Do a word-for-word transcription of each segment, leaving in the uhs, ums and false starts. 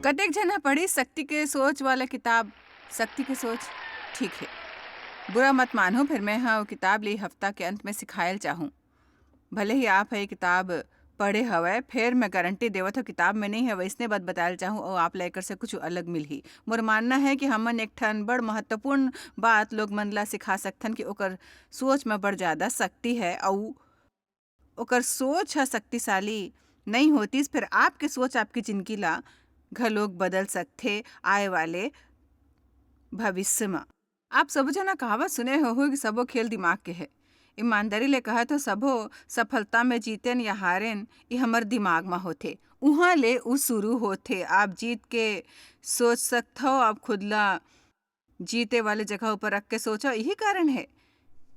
कतेक झन ह पढ़ी शक्ति के सोच वाला किताब? शक्ति के सोच, ठीक है, बुरा मत मानहू, फिर मैं ह वो किताब ले हफ्ता के अंत में सिखायल चाहूँ। भले ही आप ह ये किताब पढ़े हवय, फेर मैं गारंटी देवत हव किताब में नहीं है, वैसने बात बतायल चाहूँ और आप ला एकर से कुछ अलग मिलही। मोर मानना है कि हमन एक ठन बड़ महत्वपूर्ण बात लोग मन ला सिखा सकथन कि ओकर सोच में बड़ ज्यादा शक्ति है, अउ ओकर सोच ह शक्तिशाली नहीं होतिस, फिर आपके सोच आपकी जिंदगी ला घलोक बदल सकथे आए वाले भविष्य में। आप सबो जना कहावत सुने होहू कि सबो खेल दिमाग के है। ईमानदारी ले कहत हो, सबो सफलता में जीतेन या हारेन, ये हमर दिमाग में होथे। उहाँ ले उ शुरू होथे। आप जीत के सोच सकथव, आप खुद ला जीते वाले जगह ऊपर रख के सोचव। यही कारण है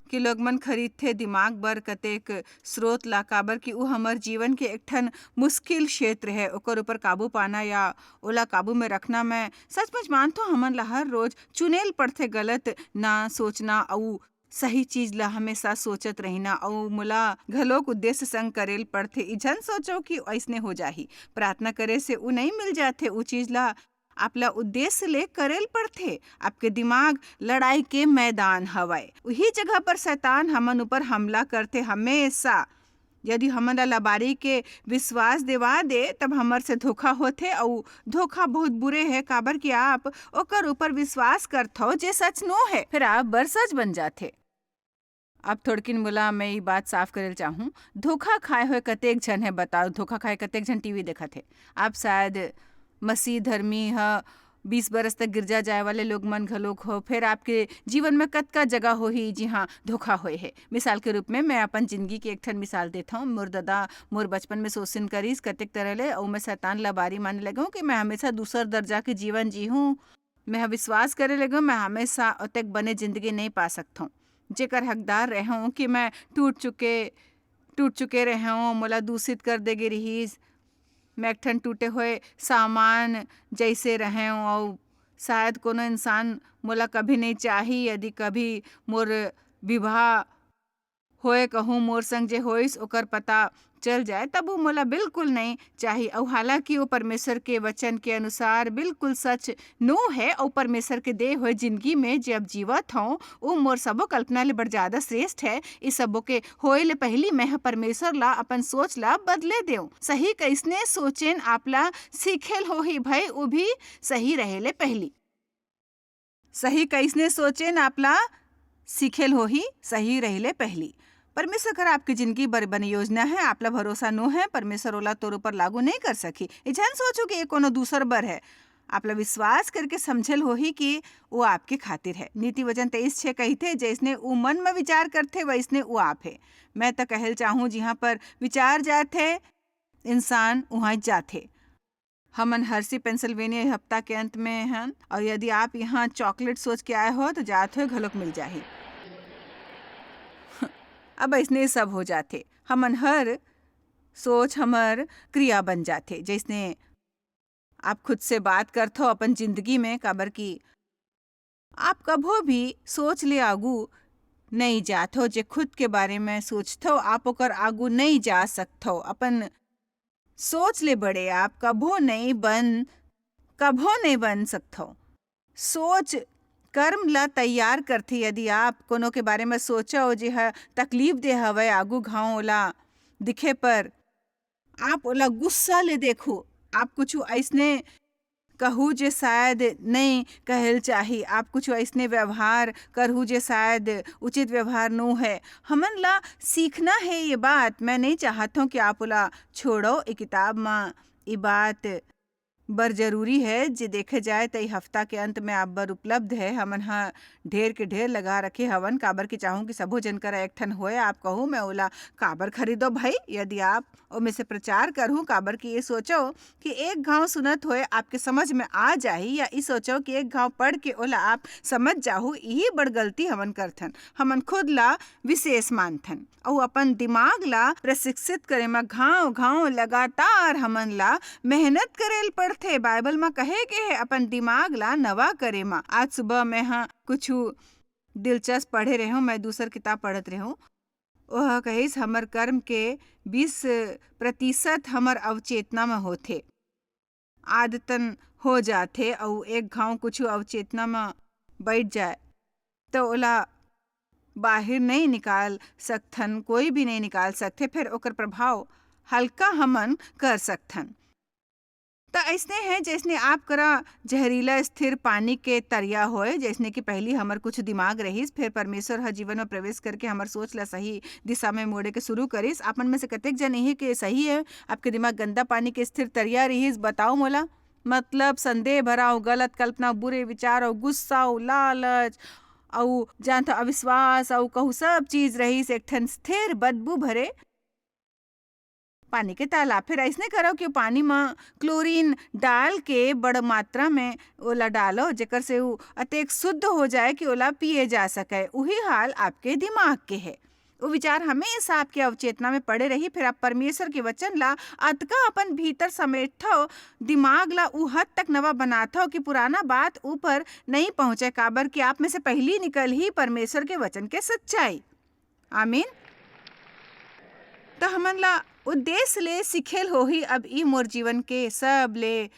कि लोग मन खरीदथे दिमाग बर कतेक स्रोत ला, काबर कि उ हमर जीवन के एक ठन मुश्किल क्षेत्र है। ओकर ऊपर काबू पाना या ओला काबू में रखना, मैं सचमुच मानथो, हमन ला हर रोज चुनेल पड़थे गलत ना सोचना अउ सही चीज ला हमेशा सोचत रहिना। अउ मोला घलोक उद्देश्य संग करेल पड़थे। ई झन सोचो कि ऐसने हो जाही। प्रार्थना करे से उ नहीं मिल जाथे, उ चीज ला आपला उद्देश्य ले करेल पड़थे। आपके दिमाग लड़ाई के मैदान हवय, उही जगह पर शैतान हमन ऊपर हमला करथे हमेशा। यदि हमन ला लबारी के विश्वास देवा दे, तब हमर से धोखा होथे, अउ धोखा बहुत बुरे है, काबर कि आप ओकर ऊपर विश्वास करथव जे सच नो है, फिर आप बर सच बन जाथे। अब थोड़किन मोला मैं ये बात साफ करेल चाहूँ, धोखा खाए हुए कतेक झन है बताओ, धोखा खाए कतेक झन टीवी देखत है। आप शायद मसीह धर्मी ह, बीस बरस तक गिरजा जाए वाले लोग मन घलोक हो, फिर आपके जीवन में कतका जगह होही जिहाँ धोखा होए है। मिसाल के रूप में मैं अपन जिंदगी के एक ठन मिसाल देत हूँ। मोर ददा मोर बचपन में शोषण करिस कतेक तरह ले, अउ मैं शैतान ला बारी माने लगे हूँ कि मैं हमेशा दूसर दर्जा के जीवन जी हूँ। मैं ह विश्वास करे लगे हूँ, मैं हमेशा ओतेक बने जिंदगी नहीं पा सकत हूँ, जेकर हकदार रहे हूँ कि मैं टूट चुके टूट चुके रहे हूँ, मोला दूषित कर दे गे रिहिस। मैं एक ठन टूटे हुए सामान जैसे रहे हूँ, अउ शायद कोनो इंसान मोला कभी नहीं चाही। यदि कभी मोर विवाह होए कहूँ, मोर संग जे होइस ओकर पता चल जाए, तब वो मोला बिल्कुल नहीं चाही। अउ हालांकि वो परमेश्वर के वचन के अनुसार बिल्कुल सच नो है, अउ परमेश्वर के दे हुए जिंदगी में जब जीवत हूँ, वो मोर सबो कल्पना ले बड़ ज्यादा श्रेष्ठ है। इस सबो के होए ले पहली मैं ह परमेश्वर ला अपन सोच ला बदले देव। सही कैसने सोचेन आपला सीखेल होही भाई, वो भी सही रहे ले पहली। सही कैसने सोचेन आपला सीखेल होही, सही रहिले पहली। परमेश्वर कर आपकी जिंदगी बर बने योजना है, आपला भरोसा नो है, परमेश्वर ओला तोर ऊपर लागू नहीं कर सकी। ये झन सोचो कि ये कोनो दूसर बर है। आपला विश्वास करके समझेल होही कि वो आपके खातिर है। नीति वचन तेईस छः कहिथे, "जैसने वो मन में विचार करथे, वैसने वो आप है।" मैं तो कहल चाहूँ, जिहाँ पर विचार जाथे, इंसान उहाँ जाथे। हमन हर्सी पेंसिल्वेनिया हफ्ता के अंत में हन, और यदि आप यहाँ चॉकलेट सोच के आए हो, तो जात हुए घलोक मिल जाही। अब ऐसने सब हो जाथे, हमन हर सोच हमर क्रिया बन जाथे। जैसने आप खुद से बात करथो अपन जिंदगी में, काबर कि आप कभो भी सोच ले आगू नहीं जाथो। जे खुद के बारे में सोचथो, आप ओकर आगू नहीं जा सकथो। अपन सोच ले बड़े आप कभो नहीं बन, कभो नहीं बन सकथो। सोच कर्म ला तैयार करथे। यदि आप कोनो के बारे में सोचो, जे ह तकलीफ दे हवय, आगू घाव ओला दिखे पर आप ओला गुस्सा ले देखो। आप कुछ ऐसने कहू जे शायद नहीं कहल चाही, आप कुछ ऐसने व्यवहार करहू जे शायद उचित व्यवहार नो है। हमन ला सीखना है ये बात। मैं नहीं चाहत हूँ कि आप ओला छोड़ो। ये किताब म ये बात बर जरूरी है, जे देखे जाए त ई हफ्ता के अंत में आप बर उपलब्ध है। हमन ह ढेर के ढेर लगा रखे हवन, काबर कि चाहूँ कि सबो जन करा एक ठन होए। आप कहू, "मैं ओला काबर खरीदो भाई?" यदि आप ओमे से प्रचार करहू, काबर कि ये सोचो कि एक घाव सुनत होए आपके समझ में आ जाही, या ई सोचो कि एक घाव पढ़ के ओला आप समझ जाहू, यही बड़ गलती हमन करथन। हमन खुद ला विशेष मानथन अउ अपन दिमाग ला प्रशिक्षित करे म घाव घाव लगातार हमन ला मेहनत करे ल पड़थे। बाइबल म कहे गे हे, अपन दिमाग ला नवा करे म। आज सुबह मैं ह कुछु दिलचस्प पढ़े रेहेंव, मैं दूसर किताब पढ़त रेहेंव। ओह कहिस, "हमर कर्म के बीस प्रतिशत हमर अवचेतना म होथे।" आदतन हो जाथे अउ एक घांव कुछु अवचेतना म बइठ जाए, त ओला बाहिर नइ निकाल सकथन, कोई भी नइ निकाल सकथे, फेर ओकर प्रभाव हल्का हमन कर सकथन। त अइसने हे, जइसने आप करा जहरीला स्थिर पानी के तरिया होय, जइसने कि पहिली हमर कुछ दिमाग रहिस, फेर परमेश्वर ह जीवन म प्रवेश करके हमर सोच ल सही दिशा में मोड़े के शुरू करिस। आप मन में से कतेक जन इही के सही हे, आपके दिमाग गंदा पानी के स्थिर तरिया रहिस? बताओ मोला। मतलब संदेह भरा अउ गलत कल्पना, बुरे विचार अउ गुस्सा अउ लालच अउ जानत अविश्वास अउ कहू सब चीज रहिस एक ठन स्थिर बदबू भरे पानी के तालाब। फिर अइसने करो कि पानी म क्लोरीन डाल के बड़ मात्रा में ओला डालो, जेकर से उ अतेक शुद्ध हो जाए कि ओला पिए जा सके। उही हाल आपके दिमाग के हे। वो विचार हमेशा आपके अवचेतना में पड़े रही। फिर आप परमेश्वर के वचन ला अतका अपन भीतर समेटो, दिमाग ला उ हद तक नवा बनाथो कि पुराना बात ऊपर नहीं पहुंचे, काबर कि आप में से पहली निकल ही परमेश्वर के वचन के सच्चाई। आमीन। तो हमन ला उद्देश्य ले सिखेल होही। अब ई मोर जीवन के सब ले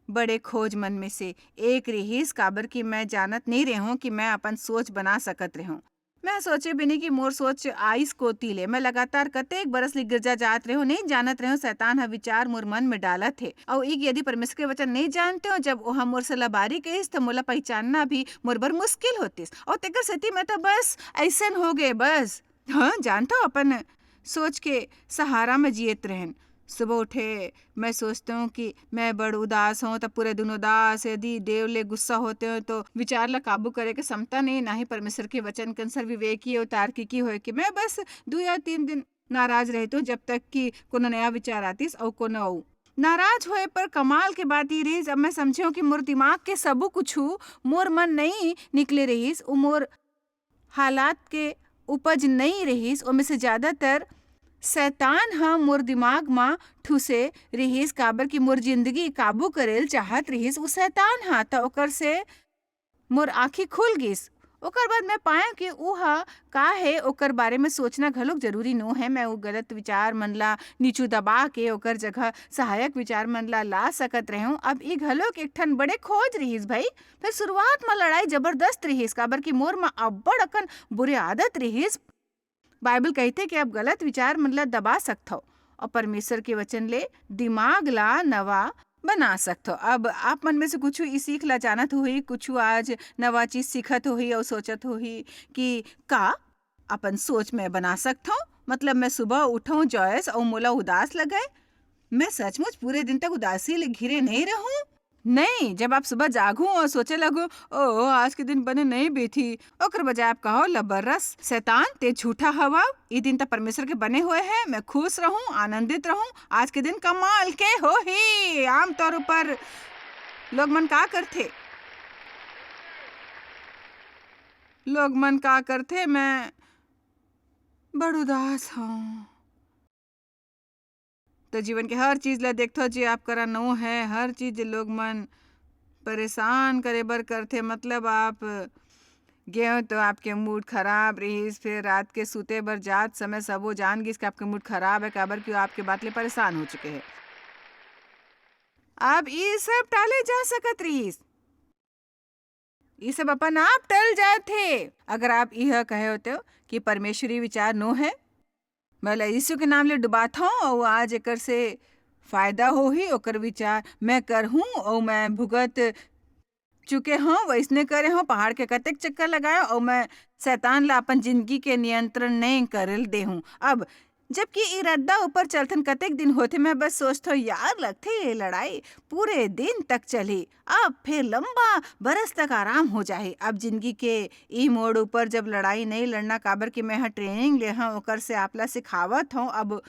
बड़े खोज मन में से एक रिहिस, काबर कि मैं जानत नहीं रहूं कि मैं अपन सोच बना सकत रहूं। मैं सोचे भी नहीं कि मोर सोच आइस कोती ले। मैं लगातार कतेक बरस ले गिरजा जात रहूं, नहीं जानत रहूं शैतान ह विचार मोर मन में डालत हे। अउ ई कि यदि परमेश्वर के वचन नहीं जानते हो, जब ओहा मोर से लबारी कहिस, त मोला पहचानना भी मोर बर मुश्किल होतिस। अउ तेकर सेती मैं तो बस अइसन हो गए, बस। हाँ, जानथव, अपन सोच के सहारा में जियत रहन। सुबह उठे, मैं सोचते हूँ कि मैं बड़ उदास हूँ, तब पूरे दिन उदास, यदि देव ले गुस्सा होते हूँ, तो विचार ला काबू करे के क्षमता नहीं, ना ही परमेश्वर के वचन के अनुसार विवेकी और तार्किकी होए कि मैं बस दो या तीन दिन नाराज रहते हूँ, जब तक कि कोनो नया विचार आतिस और कोनो अउ। नाराज होए पर कमाल के बात ये रहिस, अब मैं समझे हूँ कि मोर दिमाग के सबू कुछु मोर मन नहीं निकले रहिस, वो मोर हालात के उपज नई रहिस, ओमे से ज्यादातर शैतान ह मोर दिमाग म ठूसे रिहिस, काबर कि मोर जिंदगी काबू करेल चाहत रिहिस उ शैतान ह। त ओकर से मोर आँखी खुल गिस। ओकर बाद मैं पाएंव कि उ ह का हे, ओकर बारे में सोचना घलोक जरूरी नो हे। मैं उ गलत विचार मन ला नीचू दबा के ओकर जगह सहायक विचार मन ला ला सकत रहेंव। अब ई घलोक एक ठन बड़े खोज रिहिस भई। फेर शुरुआत म लड़ाई जबरदस्त रिहिस, काबर कि मोर म अब्बड़ अकन बुरे आदत रिहिस। बाइबल कहिथे कि अब गलत विचार मन ला दबा सकथव और परमेश्वर के वचन ले दिमाग ला नवा बना सकथव। अब आप मन में से कुछु ई सीख ला जानत होही, कुछु आज नवा चीज सीखत होही और सोचत होही कि का अपन सोच में बना सकथव? मतलब मैं सुबह उठूं जॉयस और मोला उदास लगे, मैं सचमुच पूरे दिन तक उदासी ले घिरे नहीं रहूं। नहीं, जब आप सुबह जागू और सोचे लगू, "ओ, आज के दिन बने नहीं बीती," ओकर बजाय आप कहो, "लबर्रस, शैतान, ते झूठा हवा, ई दिन त परमेश्वर के बने हुए हैं, मैं खुश रहूं, आनंदित रहूं, आज के दिन कमाल के होही।" आमतौर पर लोग मन का करथे? लोग मन का करथे, मैं बड़ उदास हूं। तो जीवन के हर चीज ला देखथो, जे आप करा नो है, हर चीज जे लोग मन परेशान करे बर करथे, मतलब आप गए तो आपके मूड खराब रहिस, फिर रात के सूते बर जात समय सबो जान गिस कि आपके मूड खराब है, काबर कि वो आपके बात ले परेशान हो चुके हैं। अब ये सब टाले जा सकत रहिस, ये सब अपन आप टल जात हे। अगर आप यह कहे होते हो कि परमेश्वरी विचार नो है, मैं ला यीशु के नाम ले डुबात हूँ और आज एकर से फायदा होही, ओकर विचार मैं करहूँ और मैं भुगत चुके हूँ, वैसने करे हूँ, पहाड़ के कतेक चक्कर लगाए और मैं शैतान ला अपन जिंदगी के नियंत्रण नहीं करे दे हूँ। अब जबकि ई रद्दा ऊपर चलथन कतेक दिन होथे, मैं बस सोचथो, यार, लगथे ये लड़ाई पूरे दिन तक चली, अब फिर लंबा बरस तक आराम हो जाही। अब जिंदगी के ई मोड़ ऊपर जब लड़ाई नहीं लड़ना, काबर कि मैं ह ट्रेनिंग ले हूँ, ओकर से आपला सिखावत हूँ। अब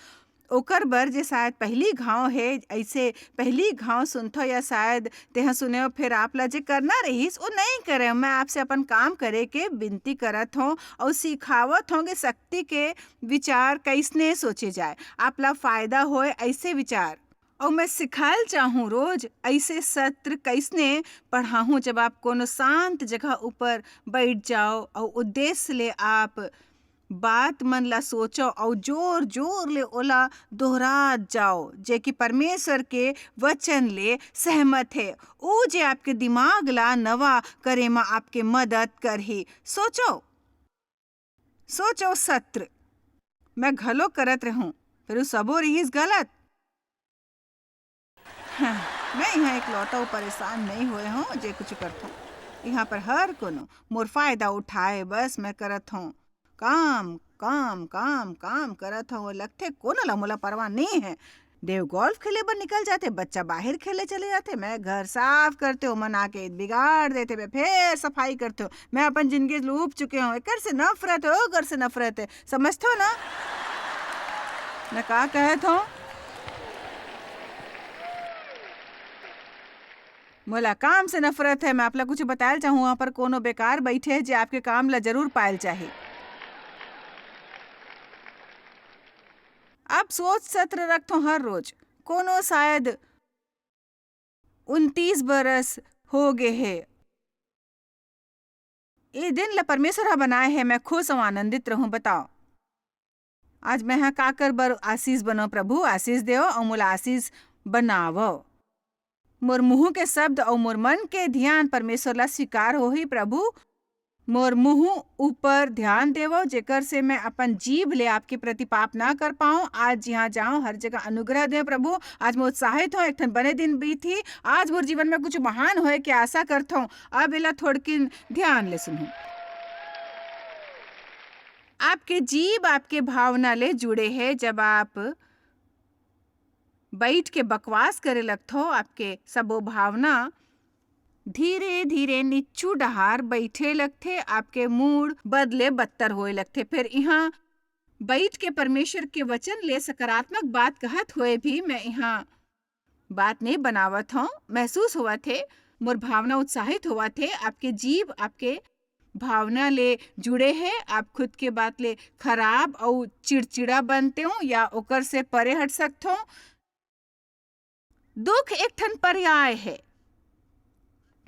ओकर बर जे शायद पहली घाव है, ऐसे पहली घाव सुनथो या शायद तेहा सुने हो, फिर आपला जे करना रहिस, वो नहीं करे। मैं आपसे अपन काम करे के विनती करत हूँ और सिखावत हूँ कि शक्ति के विचार कैसने सोचे जाए, आपला फायदा होए ऐसे विचार। और मैं सिखाल चाहूँ रोज ऐसे सत्र कैसने पढ़ाहूँ, जब आप कोनो शांत जगह ऊपर बैठ जाओ और उद्देश्य ले आप बात मन ला सोचो अउ जोर-जोर ले ओला दोहरात जाओ, जे कि परमेश्वर के वचन ले सहमत हे। ओ जे आपके दिमाग ला नवा करे म आपके मदद करही। सोचो, सोचो सत्र। मैं घलो करत रहूं, फेर उ सबो रिहिस गलत। हाँ, मैं इहाँ एकलौता अउ परेशान नइ होए हौं, जे कुछु करथौं। इहाँ पर हर कोनो मोर फायदा उठाए बस मैं करत हौं। काम, काम, काम, काम करत हौं। लगथे कोनो ला मोला परवाह नइ हे। देव गोल्फ खेले बर निकल जाथे, बच्चा बाहिर खेले चले जाथे, मैं घर साफ करथे, ओमन आके बिगाड़ देथे, मैं फेर सफाई करथे। मैं अपन जिनगी ले ऊब चुके हौं। एकर से नफरत हे, ओकर से नफरत हे। समझथो ना? मैं का कहत हौं? मोला काम से नफरत हे। मैं आप ला कुछु बतायल चाहूँ, वहाँ पर कोनो बेकार बइठे हे, जे आपके काम ला जरूर पायल चाही। अब सोच सत्र रखथों हर रोज। कोनो शायद उनतीस बरस हो गे हे। ए दिन ल परमेश्वर ह बनाए हे, मैं खुश अऊ आनंदित रहूं। बताओ, आज मैं ह काकर बर आशीष बनों? प्रभु, आशीष देव अऊ मोला आशीष बनावव। मोर मुंह के शब्द अऊ मोर मन के ध्यान परमेश्वर ला स्वीकार होही। प्रभु, मोर मुंह ऊपर ध्यान देवव, जेकर से मैं अपन जीभ ले आपके प्रति पाप ना कर पाऊं। आज जिहां जाऊं, हर जगह अनुग्रह देव प्रभु। आज मैं उत्साहित हूं, एक ठन बने दिन बीतही। आज मोर जीवन में कुछ महान होए के आशा करथौं। अब एला थोड़किन ध्यान ले सुनहू। आपके जीभ आपके भावना ले जुड़े हे। जब आप बइठ के बकवास करे लगथव, आपके सबो भावना धीरे-धीरे निच्चू डहार बइठे लगथे, आपके मूड बदले बदतर होए लगथे। फेर इहाँ बइठ के परमेश्वर के वचन ले सकारात्मक बात कहत होए भी मैं इहाँ बात नइ बनावत हौं। महसूस होवत हे, मोर भावना उत्साहित होवत हे। आपके जीभ आपके भावना ले जुड़े हे। आप खुद के बात ले खराब अऊ चिड़चिड़ा बनते हो या ओकर से परे हट सकते हो। दुख एक ठन पर्याय हे।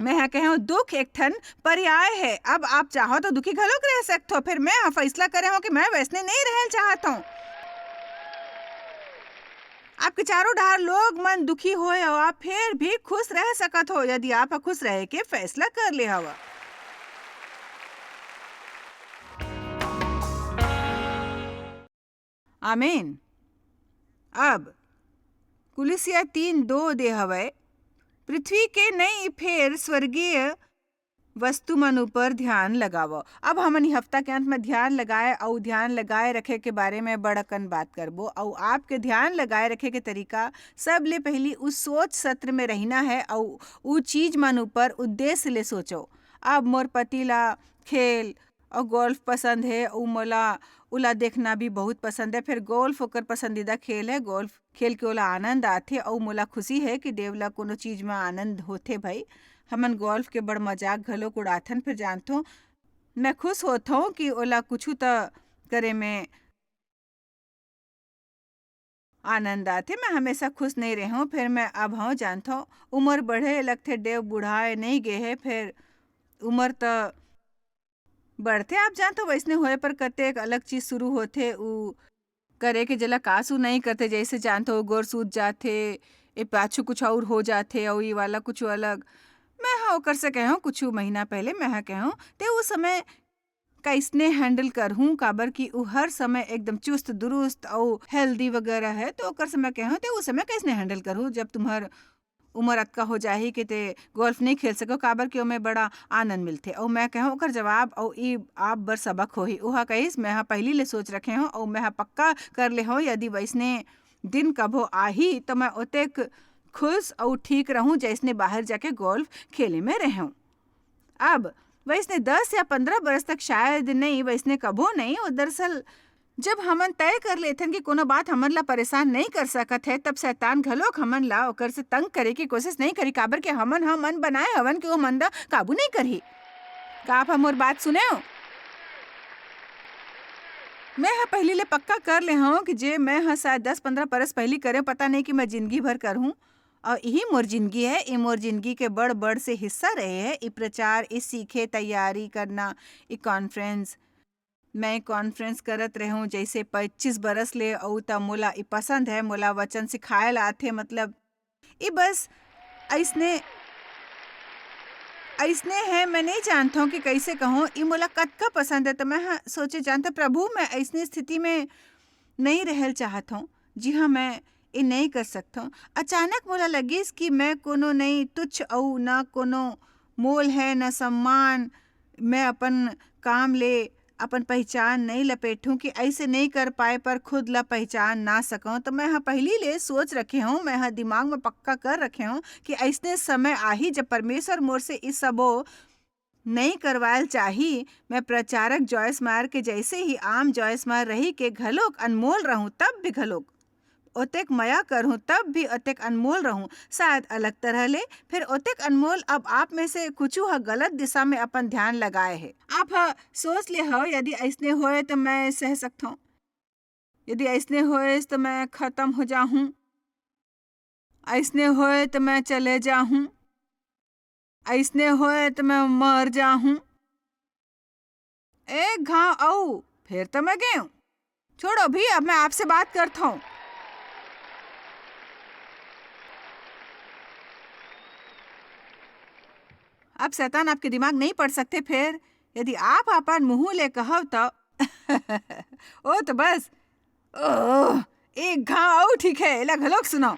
मैं ह कहे हूँ, दुख एक ठन पर्याय हे। अब आप चाहो तो दुखी घलोक रह सकते हो। फिर मैं ह फैसला करे हूँ कि मैं वैसने नहीं रहल चाहत हूँ। आपके चारों डहार लोग मन दुखी होए अउ आप फिर भी खुश रह सकत हो, यदि आप ह खुश रहे के फैसला कर ले हवा। आमीन। अब कुलिसिया तीन दो दे हवय, पृथ्वी के नई फेर स्वर्गीय वस्तु मन ऊपर ध्यान लगावव। अब हमन ई हफ्ता के अंत में ध्यान लगाए अउ ध्यान लगाए रखे के बारे में बड़ अकन बात करबो। अउ आपके ध्यान लगाए रखे के तरीका सबले पहिली उस सोच सत्र में रहिना है अउ उ चीज मन ऊपर उद्देश्य ले सोचो। अब मोर पति ला खेल अउ गोल्फ पसंद हे, अउ मोला ओला देखना भी बहुत पसंद हे। फिर गोल्फ ओकर पसंदीदा खेल हे। गोल्फ खेल के ओला आनंद आथे, अउ मोला खुशी हे कि देव ला कोनो चीज म आनंद होथे। भाई, हमन गोल्फ के बड़ मजाक घलोक उड़ाथन। फिर जानथो, मैं खुश होथों कि ओला कुछु त करे में आनंद आथे। मैं हमेशा खुश नइ रेहेंव, फेर मैं अब हव जानथव, उमर बढ़े लगथे, देव बुढ़ाए नइ गे हे, फेर उमर त बढ़थे। आप जानथव, वइसने होए पर कतेक अलग चीज शुरू होथे, उ करे के जेला कास उ नइ करथे, जइसे जानथव, गोर सूज जाथे, ए पाछू कुछ अउ हो जाथे, अउ ये वाला कुछ अलग। मैं ह ओकर से कहेंव, कुछ महीना पहले मैं ह कहेंव, ते उ समय कइसने handle करहूँ, काबर कि उ हर समय एकदम चुस्त दुरुस्त अउ healthy वगैरह हे, तो ओकर से मैं कहेंव, ते उ समय कइसने handle करहूँ, जब तुम्हर उमर अतका हो जाही कि ते गोल्फ नइ खेल सको, काबर कि ओमे बड़ा आनंद मिलथे। अउ मैं कहेंव, ओकर जवाब अउ ई आप बर सबक होही। ओहा कहिस, मैं ह पहिली ले सोच रखे हंव अउ मैं ह पक्का कर ले हंव, यदि वइसने दिन कभो आही, त मैं ओतेक खुश अउ ठीक रहूं, जइसने बाहर जाके गोल्फ खेले में रहेंव। अब वइसने दस या पंद्रह बरस तक शायद नइ, वइसने कभो नइ। अउ दरअसल, जब हमन तय कर लेथन कि कोनो बात हमन ला परेशान नइ कर सकत हे, तब शैतान घलोक हमन ला ओकर से तंग करे के कोशिश नइ करी, काबर के हमन ह मन बनाए हवन कि ओ मन ला काबू नइ करही। का आप ह मोर बात सुनेव? मैं ह पहिली ले पक्का कर ले हंव कि जे मैं ह शायद दस पंद्रह बरस पहिली करे, पता नइ कि मैं जिंदगी भर करहूं। अउ इही मोर जिंदगी हे, ई मोर जिंदगी के बड़-बड़ से हिस्सा रहे हे, ई प्रचार, ई सीखे, तैयारी करना, ई conference। मैं कॉन्फ्रेंस करत रहूं जैसे पच्चीस बरस ले, अउ त मोला ई पसंद है, मोला वचन सिखाए ला आथे, मतलब, ई बस ऐसने, ऐसने है, मैं नहीं जानत हूं कि कैसे कहूं, ई मोला कतका पसंद है। तो मैं ह-, सोचे, जानत हव प्रभु, मैं ऐसने स्थिति में नहीं रहल चाहत हूं, जी हाँ, मैं ये नहीं कर सकत हूं। अचानक मोला लगिस कि मैं कोनो नहीं तुच्छ अउ ना कोनो मोल है, ना सम्मान, मैं अपन काम ले अपन पहचान नहीं लपेटूं कि ऐसे नहीं कर पाए पर खुद ला पहचान ना सकूं। तो मैं ह पहली ले सोच रखे हूं, मैं ह दिमाग में पक्का कर रखे हूं कि ऐसने समय आही जब परमेश्वर मोर से ई सबो नहीं करवायल चाही। मैं प्रचारक जॉयस मायर के जैसे ही आम जॉयस मायर रही के घलोक अनमोल रहूं, तब भी घलोक ओतेक मया करहूं, तब भी ओतेक अनमोल रहूं, शायद अलग तरह ले, फिर ओतेक अनमोल। अब आप में से कुछू ह गलत दिशा में अपन ध्यान लगाए हे। आप ह सोच ले हव, यदि ऐसने होए तो मैं सह सकथंव, यदि ऐसने होए तो मैं खत्म हो जाहूं, ऐसने होए तो मैं चले जाहूं, ऐसने होए तो मैं मर जाहूं। एक घाव अऊ, फिर तो मैं गेंव। छोड़ो भी, अब मैं आपसे बात करत हूं। अब शैतान आपके दिमाग नहीं पढ़ सकते, फिर यदि आप अपन मुंह ले कहव तो ओ तो बस, ओह, एक घाव अऊ ठीक है, एला घलोक सुनो।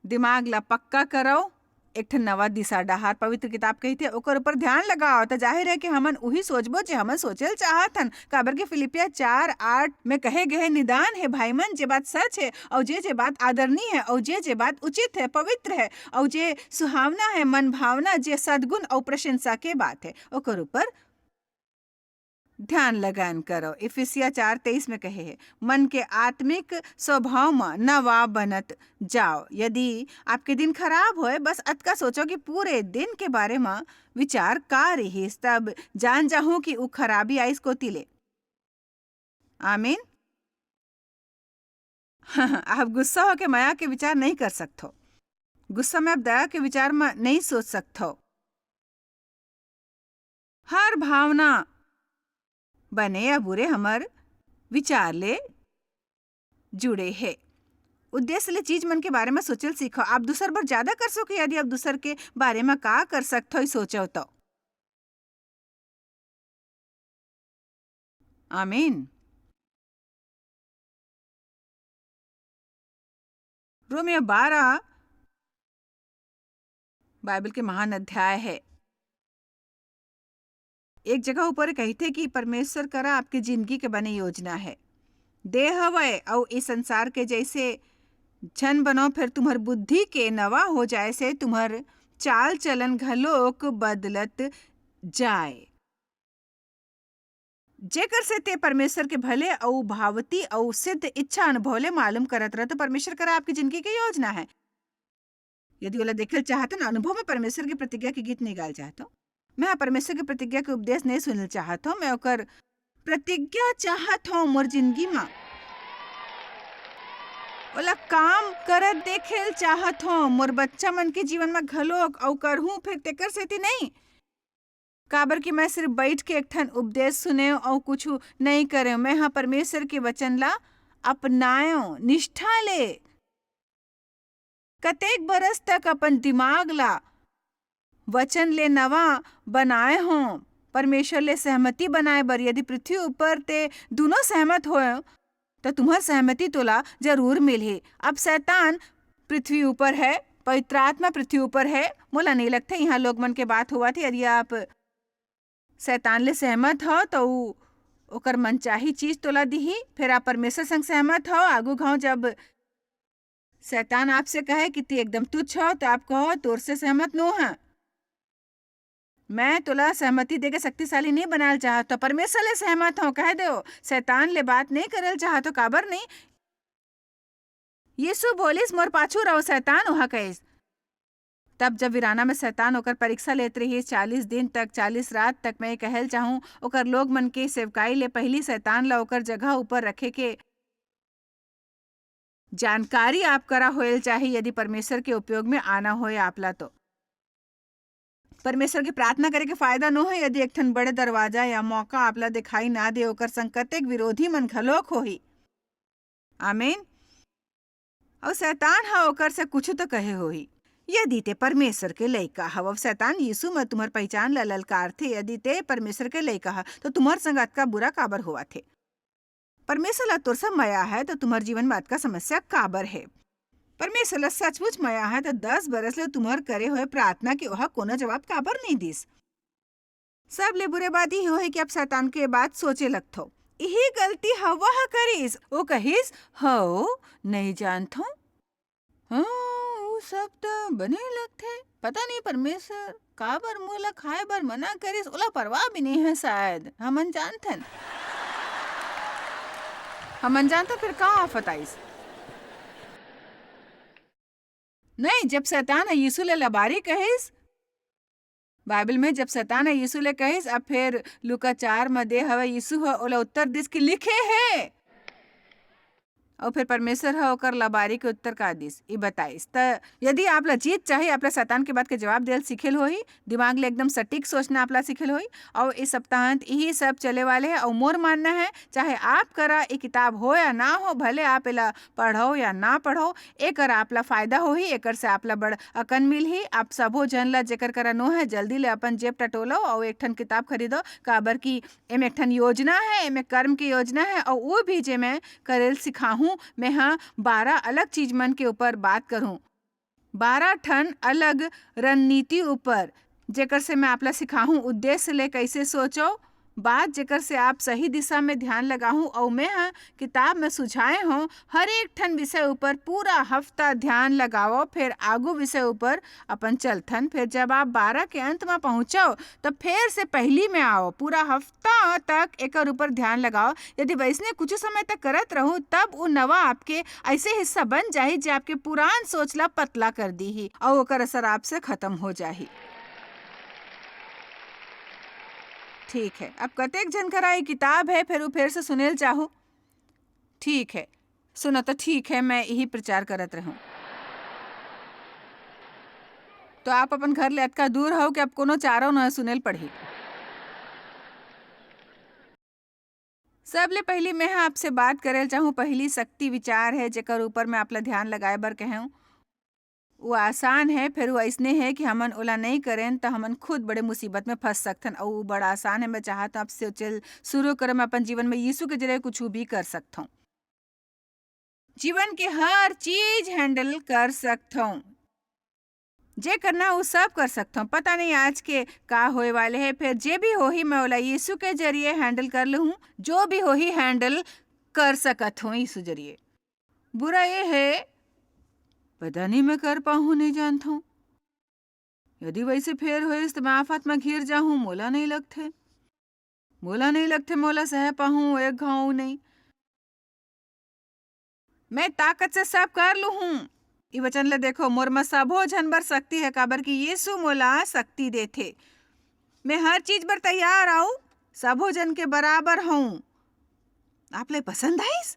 दिमाग ला पक्का करो, एक ठन नवा दिशा डहार पवित्र किताब कहिथे, ओकर ऊपर ध्यान लगाओ, त जाहिर है कि हमन उही सोचबो जे हमन सोचल चाहत हन, काबर के फिलिपिया चार आठ में कहे गए निदान है भाई मन, जे बात सच है, अउ जे जे बात आदरणीय है, अउ जे जे बात उचित है, पवित्र है, अउ जे सुहावना है, मन भावना, जे सद्गुण अउ प्रशंसा के बात है, ओकर ऊपर ध्यान लगान करो। इफिसिया चार तेईस में कहे है, मन के आत्मिक स्वभाव म नवा बनत जाओ। यदि आपके दिन खराब होए, बस अतका सोचो कि पूरे दिन के बारे म विचार का रिहिस, तब जान जाहूं कि उ खराबी आइस कोती ले। आमीन। आप गुस्सा होके मया के विचार नहीं कर सकथो। गुस्सा में आप दया के विचार म नहीं सोच सकथो। हर भावना, बने या बुरे, हमर विचार ले जुड़े हे। उद्देश्य ले चीज मन के बारे में सोचल सीखो। आप दूसर बर ज्यादा कर सको, यदि आप दूसर के बारे में का कर सकथो, ई सोचो तो। आमीन। रोमियो बारह बाइबल के महान अध्याय है। एक जगह ऊपर कहिथे कि परमेश्वर करा आपके जिंदगी के बने योजना है। दे हवय अउ इस संसार के जैसे झन बनो, फिर तुम्हर बुद्धि के नवा हो जाए से तुम्हर चाल चलन घलोक बदलत जाए। जेकर से ते परमेश्वर के भले अउ भावती अउ सिद्ध इच्छा अनुभव ले मालूम करत रह, तो परमेश्वर करा आपकी जिंदगी के योजना है। यदि ओला देखल चाहत हो ना, अनुभव में परमेश्वर के प्रतिज्ञा के गीत नहीं गाल चाहत हो, मैं परमेश्वर के प्रतिज्ञा के उपदेश नहीं सुनल चाहत हो, मैं ओकर प्रतिज्ञा चाहत हो मोर जिंदगी मा। ओला काम करत देखेल चाहत हो, मोर बच्चा मन के जीवन मा घलोक, अउ करहूं फिर तेकर सेती नहीं। काबर कि मैं सिर्फ बैठ के एक ठन उपदेश सुने अउ कुछु नहीं करे। मैं हा परमेश्वर के वचन ला अपनायो निष्ठा ले। कतेक बरस तक अपन दिमाग ला वचन ले नवा बनाए हों, परमेश्वर ले सहमति बनाए बर। यदि पृथ्वी ऊपर ते दुनों सहमत होए, त तुम्हर सहमति तोला जरूर मिलही। अब शैतान पृथ्वी ऊपर है, पवित्र आत्मा पृथ्वी ऊपर है। मोला नहीं लगता यहाँ लोग मन के बात हुआ थी। यदि आप शैतान ले सहमत हो, तो ऊ ओकर मनचाही चीज तोला दिही। फिर आप परमेश्वर संग सहमत हो, आगू घाव जब शैतान आपसे कहे कि तू एकदम तुच्छ हो, तो आप कहो, "तोर से सहमत नो है, मैं तोला सहमति देके शक्तिशाली नहीं बनाल चाहत हो, परमेश्वर ले सहमत हो।" कह दो, शैतान ले बात नहीं करल चाहत हो, काबर नहीं? यीशु बोलिस, "मोर पाछू रहो शैतान," ओहा कहिस। तब जब वीराना में शैतान ओकर परीक्षा लेत रहिस, चालीस दिन तक, चालीस रात तक, मैं कहल चाहूं, ओकर लोग मन के सेवकाई ले पहली शैतान ला ओकर जगह ऊपर रखे के जानकारी आप करा होयल चाही, यदि परमेश्वर के उपयोग में आना होए आपला तो। परमेश्वर के प्रार्थना करे के फायदा नो हे, यदि एक ठन बड़े दरवाजा या मौका आप ला दिखाई ना दे, ओकर संग कतेक विरोधी मन घलोक होही। आमीन। अउ शैतान ह ओकर से कुछु तो कहे होही, "यदि ते परमेश्वर के लइका हव," अउ शैतान यीशु म तुम्हर पहचान ला ललकारथे, "यदि ते परमेश्वर के लइका ह, तो तुम्हर संग अतका बुरा काबर होवत हे? परमेश्वर ला तोर से मया है, तो तुम्हर जीवन म अतका समस्या काबर हे? परमेश्वर ला सचमुच मया है, तो दस बरस ले तुम्हर करे होए प्रार्थना के ओहा कोनो जवाब काबर नइ दिस?" सबले बुरे बात इही होही कि आप शैतान के बात सोचे लगथव। इही गलती हव्वा ह करिस। वो कहिस, "हव, नइ जानथव। हाँ, वो सब त बने लगथे। पता नहीं परमेश्वर काबर मोला खाए बर मना करिस, ओला परवाह भी नहीं है शायद।" हमन जानथन। हमन जानथन, फिर का आफत आइस? नहीं, जब शैतान ह यीशु ले लबारी कहिस, बाइबल में जब शैतान ह यीशु ले कहिस, अब फिर लूका चार म दे हवय, यीशु ह ओला उत्तर दिस कि लिखे हे। अउ फिर परमेश्वर ह ओकर लबारी के उत्तर का दिस, ई बताइस। त यदि आप ला जीत चाही, आप ला शैतान के बात के जवाब देल सीखेल होही, दिमाग ले एकदम सटीक सोचना आप ला सीखेल होही। अउ इस सप्ताहांत इही सब चले वाले हे। अउ मोर मानना है, चाहे आप करा ये किताब हो या ना हो, भले आप एला पढ़ो या ना पढ़ो, एकर आप ला फायदा होही, एकर से आप ला बड़ अकन मिलही। आप सबो झन ला, जेकर करा नो है, जल्दी ले अपन जेब टटोलो अउ एक ठन किताब खरीदो, काबर कि एमे एक ठन योजना है, एमे कर्म के योजना है, अउ वो भी जे मैं करेल सिखाहूँ, मैं ह बारह अलग चीज मन के ऊपर बात करहूँ, बारह ठन अलग रणनीति ऊपर, जेकर से मैं आप ला सिखाहूँ, उद्देश्य ले कैसे सोचो, बात जेकर से आप सही दिशा में ध्यान लगाहूँ, अउ मैं ह किताब में सुझाए हों, हर एक ठन विषय ऊपर पूरा हफ्ता ध्यान लगाओ, फिर आगू विषय ऊपर अपन चलथन। फिर जब आप बारह के अंत में पहुँचो, तब फिर से पहली में आओ, पूरा हफ्ता तक एकर ऊपर ध्यान लगाओ। यदि वैसने कुछ समय तक करत रहू, तब वो नवा आपके ऐसे हिस्सा बन जाही, जे आपके पुरान सोच ला पतला कर दीही, अउ ओकर असर आपसे खत्म हो जाही। ठीक है, अब कतेक झन करा ये किताब है, फिर वो फिर से सुनेल चाहू? ठीक है, सुनो तो ठीक है, मैं यही प्रचार करत रहूं। तो आप अपन घर ले अतका दूर हो कि अब कोनो चारों न सुनेल पड़ही। सबले पहली मैं ह आपसे बात करेल चाहूँ, पहली शक्ति विचार है, जेकर ऊपर मैं आप ला ध्यान लगाए बर कहेंव। वो आसान है, फिर वो अइसने है कि हमन ओला नइ करेन, त हमन खुद बड़े मुसीबत में फंस सकथन। अउ वो बड़ा आसान है, मैं चाहत हूँ आप सोचेल शुरू करो, मैं अपन जीवन में यीशु के जरिए कुछ भी कर सकथौं। जीवन के हर चीज handle कर सकथौं, जे करना वो सब कर सकथौं। पता नहीं आज के का होए वाले है, फिर जे भी होही, मैं ओला यीशु के जरिए handle कर लूँ। जो भी होही, handle कर सकत हूँ यीशु जरिए। बुरा ये है, पता नहीं मैं कर पाहूँ, नहीं जानत हूँ। यदि वैसे फेर होइस, त मैं आफत में घिर जाहूँ, मोला नहीं लगथे। मोला नहीं लगथे, मोला सह पाहूँ एक घाव नहीं। मैं ताकत से सब कर लूहूँ। ई वचन ले देखो, मोर म सबो झन बर शक्ति है, काबर कि यीशु मोला शक्ति देथे। मैं हर चीज बर तैयार आऊ, सबो झन के बराबर हूँ। आप ले पसंद आइस?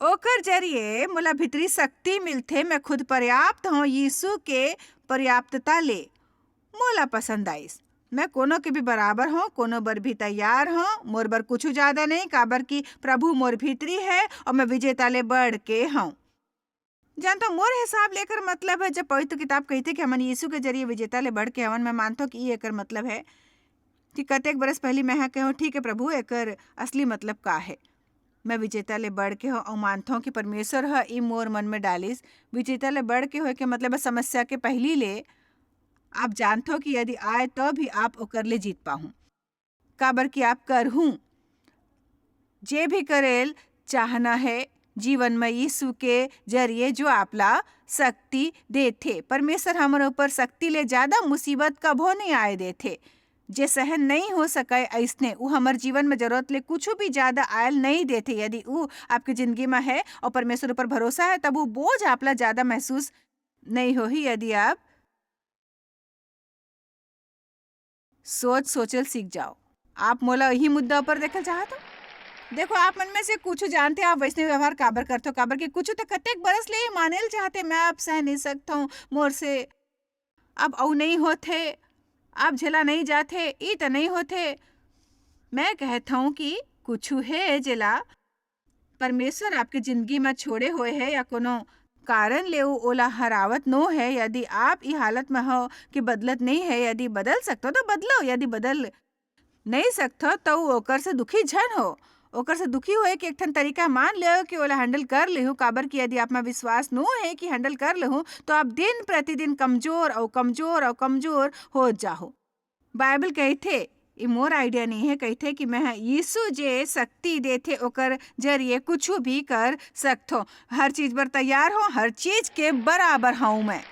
ओकर जरिए मोला भीतरी शक्ति मिलथे। मैं खुद पर्याप्त हूँ यीशु के पर्याप्तता ले। मोला पसंद आइस। मैं कोनो के भी बराबर हूँ, कोनो बर भी तैयार हूँ। मोर बर कुछ ज्यादा नहीं, काबर कि प्रभु मोर भीतरी है और मैं विजेता ले बढ़ के हूँ। जानता, मोर हिसाब ले एकर मतलब है, जब पवित्र किताब कहिथे कि हमन यीशु के जरिए विजेता ले बढ़ के हवन, मैं मानथों कि ई एकर मतलब है कि कतेक बरस पहली मैं ह कहेंव, "ठीक है प्रभु, एकर असली मतलब का है?" मैं विजेता ले बढ़ के हूँ और मानथों कि परमेश्वर ह ई मोर मन में डालिस। विजेता ले बढ़ के होए के मतलब है समस्या के पहली ले आप जानथो कि यदि आए तो भी आप ओकर ले जीत पाहूँ। काबर कि आप करहूँ। जे भी करेल चाहना है जीवन में यीशु के जरिए जो आपला शक्ति देथे। परमेश्वर हमर ऊपर शक्ति ले ज्यादा मुसीबत कभो नहीं आए देथे। जे सहन नहीं हो सके अइसने, उ हमर जीवन में जरूरत ले कुछ भी ज्यादा आयल नहीं देथे। यदि उ आपके जिंदगी में है और परमेश्वर ऊपर भरोसा है, तब वो बोझ आपला ज्यादा महसूस नहीं होही। यदि आप सोच सोचल सीख जाओ। आप मोला यही मुद्दा पर देखल चाहत हो? देखो, आप मन में से कुछ जानते, आप वैष्णव व्यवहार काबर करते हो, काबर के कुछ तो कतेक बरस ले ही मानेल चाहते, मैं आप सह नहीं सकता हूँ, मोर से अब अउ नहीं होत है। आप झेला नहीं जाथे, ई त नहीं होथे। मैं कहत हूँ कि कुछु हे जेला परमेश्वर आपके जिंदगी म छोड़े होए हे या कोनो कारण ले उ ओला हरावत नो हे। यदि आप ई हालत म हो कि बदलत नहीं हे, यदि बदल सकथो तो बदलो, यदि बदल नहीं सकथो तो ओकर से दुखी झन हो। ओकर से दुखी होए के एक ठन तरीका मान लेओ कि ओला हैंडल कर लेहू, काबर कि यदि आप म विश्वास नो हे कि हैंडल कर लेहू, तो आप दिन प्रतिदिन कमजोर अउ कमजोर अउ कमजोर हो जाहू। बाइबल कहिथे, ये मोर आइडिया नहीं है, कहिथे कि मैं ह यीशु जे शक्ति देथे ओकर जरिए कुछ भी कर सकथो। हर चीज बर तैयार हो, हर चीज के बराबर हूँ मैं।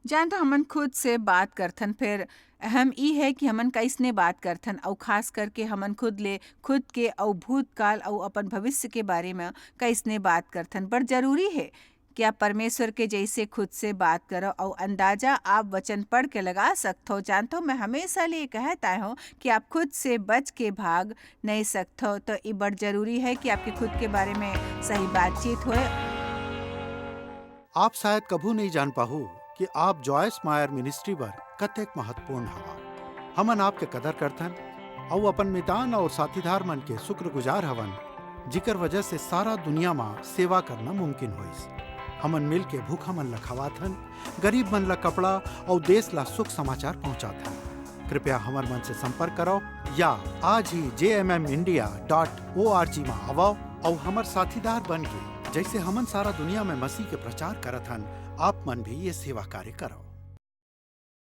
जानथो, हमन खुद से बात करथन, फिर अहम ई है कि हमन कइसने बात करथन, अउ खास करके हमन खुद ले, खुद के अउ भूतकाल अउ अपन भविष्य के बारे में कइसने बात करथन। बड़ जरूरी है कि आप परमेश्वर के जैसे खुद से बात करो, अउ अंदाजा आप वचन पढ़ के लगा सकथो। जानथो, मैं हमेशा ले कहत आए हूँ कि आप खुद से बच के भाग नहीं सकथो, तो ये बड़ जरूरी है कि आपके खुद के बारे में सही बातचीत होए। आप शायद कभू नहीं जान पाहू कि आप जॉयस मायर मिनिस्ट्री बर कतेक महत्वपूर्ण हवा। हमन आपके कदर करथन अउ अपन मितान अउ साथीदार मन के शुक्रगुजार हवन, जिकर वजह से सारा दुनिया म सेवा करना मुमकिन होइस। हमन मिल के भूखा मन ल खवाथन, गरीब मन ल कपड़ा अउ देश ल सुख समाचार पहुंचाथन। कृपया हमर मन से संपर्क करो या आज ही जे M M India dot O R G म आवव अउ हमर साथीदार बन के, जैसे हमन सारा दुनिया में मसीह के प्रचार करत हन, आप मन भी ये सेवा कार्य करो।